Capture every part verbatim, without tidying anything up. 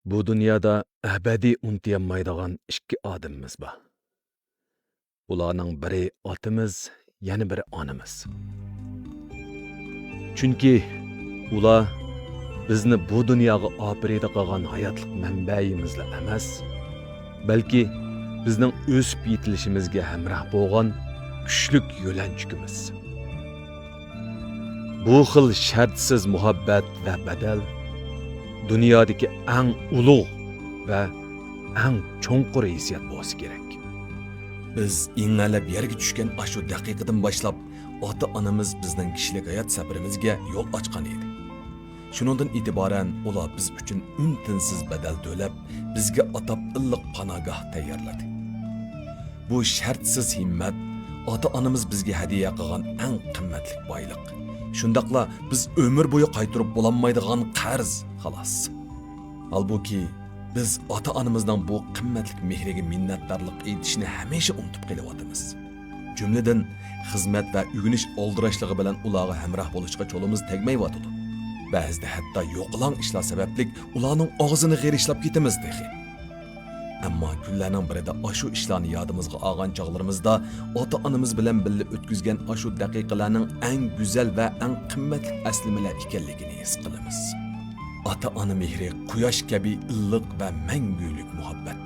بۇ دۇنيادا ئەبەدىي ئۇنتۇيالمايدىغان ئىككى ئادىمىمىز بار. ئۇلارنىڭ بىرى ئاتىمىز، يەنە بىرى ئانىمىز. چۈنكى ئۇلار بىزنى بۇ دۇنياغا ئاپىرىدە قىلغان ھاياتلىق مەنبەيىمىزلا ئەمەس، بەلكى بىزنىڭ ئۆسۈپ يېتىلىشىمىزگە ھەمراھ بولغان كۈچلۈك يۆلەنچۈكىمىز. بۇ خىل شەرتسىز مۇھەببەت ۋە بەدەل دۇنيادىكى ئەڭ ئۇلۇغ ۋە ئەڭ چوڭقۇر ھېسسىيات بولسا كېرەك. بىز ئىڭەلەپ يەرگە چۈشكەن ئاشۇ دەقىقىدىن باشلاپ، ئاتا-ئانىمىز بىزنىڭ كىشىلىك ھايات سەپىرىمىزگە يول ئاچقان ئىدى. شۇنىڭدىن ئېتىبارەن ئۇلار بىز ئۈچۈن ئۈن-تىنسىز بەدەل تۆلەپ، بىزگە ئاتاپ ئىللىق پاناگاھ تەييارلىدى. بۇ شەرتسىز ھىممەت ئاتا-ئانىمىز بىزگە ھەدىيە قىلغان ئەڭ قىممەتلىك بايلىق. شۇنداقلا بىز ئۆمۈر بويى قايتۇرۇپ بولالمايدىغان قەرز، خالاس. ھالبۇكى، بىز ئاتا-ئانىمىزنىڭ بۇ قىممەتلىك مېھرىگە مىننەتدارلىق ئېيتىشنى ھەمىشە ئۇنتۇپ قېلىۋاتىمىز. جۈملىدىن، خىزمەت ۋە ئۆگىنىش ئالدىراشلىقى بىلەن ئۇلارغا ھەمراھ بولۇشقا چولىمىز تەگمەيۋاتىدۇ. بەزىدە ھەتتا يوقىلاڭ ئىشلار سەۋەبلىك ئۇلارنىڭ ئاغزىنى غېرىشلاپ كېتىمىز تېخى. ئەمما كۈنلەرنىڭ بىرىدە ئاشۇ ئىشلارنى يادىمىزغا ئالغان چاغلىرىمىزدا، ئاتا-ئانىمىز بىلەن بىللە ئۆتكۈزگەن ئاشۇ دەقىقىلەرنىڭ ئەڭ گۈزەل ۋە ئەڭ قىممەتلىك ئەسلىمىلەر ئىكەنلىكىنى ھېس قىلىمىز. ئاتا-ئانا مېھرى قۇياش كەبى ئىللىق ۋە مەڭگۈلۈك مۇھەببەت.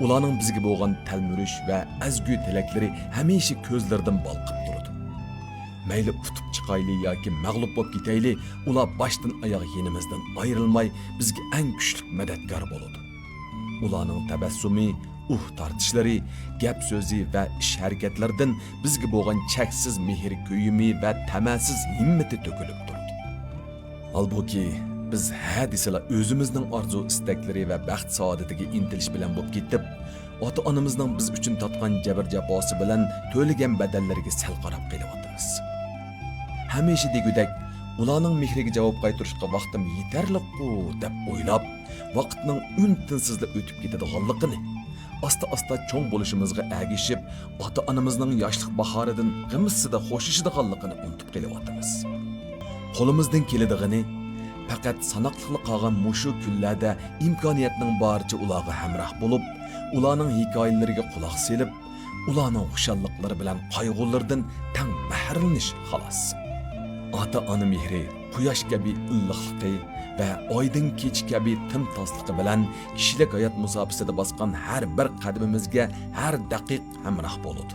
ئۇلارنىڭ بىزگە بولغان تەلمۈرۈش ۋە ئەزگۈ تىلەكلىرى ھەمىشە كۆزلىرىدىن بالقىپ تۇرىدۇ. مەيلى ئۇتۇپ چىقايلى ياكى مەغلۇپ بولۇپ كېتەيلى، ئۇلار باشتىن ئاياغ يېنىمىزدىن ئايرىلماي، بىزگە ئەڭ كۈچلۈك مەدەتكار بولىدۇ. ئۇلارنىڭ تەبەسسۇمى، ئۇھ تارتىشلىرى، گەپ سۆزى ۋە ئىش ھەرىكەتلىرىدىن بىزگە بولغان چەكسىز مېھىر كۆيۈمى ۋە تەمەسىز ھىممىتى تۆكۈلۈپ تۇرىدۇ. ھالبۇكى، بىز ھە دېسىلا ئۆزىمىزنىڭ ئارزۇ ئىستەكلىرى ۋە بەخت سائادىتىگە ئىنتىلىش بىلەن بولۇپ كېتىپ، ئاتا-ئانىمىزنىڭ بىز ئۈچۈن تارتقان جەبىر-جاپاسى بىلەن تۆلىگەن بەدەللىرىگە سەل قاراپ قېلىۋاتىمىز. ھەمىشە دېگۈدەك، ئۇلارنىڭ مېھرىگە جاۋاب قايتۇرۇشقا ۋاقتىم يېتەرلىكقۇ دەپ ئويلاپ، ۋاقىتنىڭ ئۈن-تىنسىزلا ئۆتۈپ كېتىدىغانلىقىنى، ئاستا-ئاستا چوڭ بولۇشىمىزغا ئەگىشىپ، ئاتا-ئانىمىزنىڭ ياشلىق باھارىدىن غىمىسسىدە خوشلىشىدىغانلىقىنى ئۇنتۇپ قېلىۋاتىمىز. قولىمىزدىن كېلىدىغىنى، پەقەت ساناقلىقلا قالغان مۇشۇ كۈنلەردە ئىمكانىيەتنىڭ بارىچە ئۇلارغا ھەمراھ بولۇپ، ئۇلارنىڭ ھېكايىلىرىگە قۇلاق سېلىپ، ئۇلارنىڭ خۇشاللىقلىرى بىلەن قايغۇلىرىدىن تەڭ بەھرىلىنىش، خالاس. ئاتا-ئانا مېھرى، قۇياش كەبى ئىللىقلىقى ۋە ئايدىڭ كېچە كەبى تىمتاسلىقى بىلەن كىشىلىك ھايات مۇساپىسىدە باسقان ھەر بىر قەدىمىمىزگە ھەر دەقىق ھەمراھ بولىدۇ.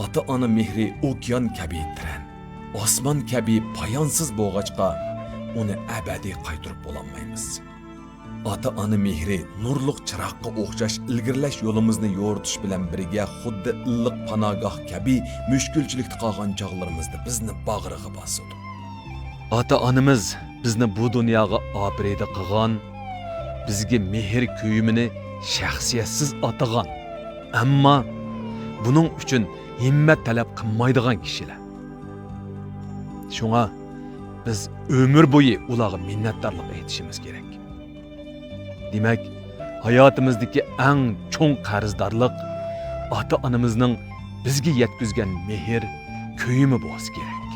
ئاتا-ئانا مېھرى ئوكيان كەبى تېرەن، ئاسمان كەبى پايانسىز بولغاچقا، ئۇنى ئەبەدىي قايتۇرۇپ بولالمايمىز. ئاتا-ئانا مېھرى نۇرلۇق چىراغقا ئوخشاش ئىلگىرىلەش يولىمىزنى يورۇتۇش بىلەن بىرگە، خۇددى ئىللىق پاناگاھ كەبى مۈشكۈلچىلىكتە قالغان چاغلىرىمىزدا بىزنى باغرىغا باسىدۇ. ئاتا-ئانىمىز بىزنى بۇ دۇنياغا ئاپىرىدە قىلغان، بىزگە مېھىر كۆيۈمىنى شەخسىيەتسىز ئاتىغان، ئەمما بۇنىڭ ئۈچۈن ھىممەت تەلەپ قىلمايدىغان كىشىلەر. شۇڭا بىز ئۆمۈر بويى ئۇلارغا مىننەتدارلىق ئېيتىشىمىز كېرەك. دېمەك، ھاياتىمىزدىكى ئەڭ چوڭ قەرزدارلىق ئاتا-ئانىمىزنىڭ بىزگە يەتكۈزگەن مېھىر، كۆيۈمى بولسا كېرەك.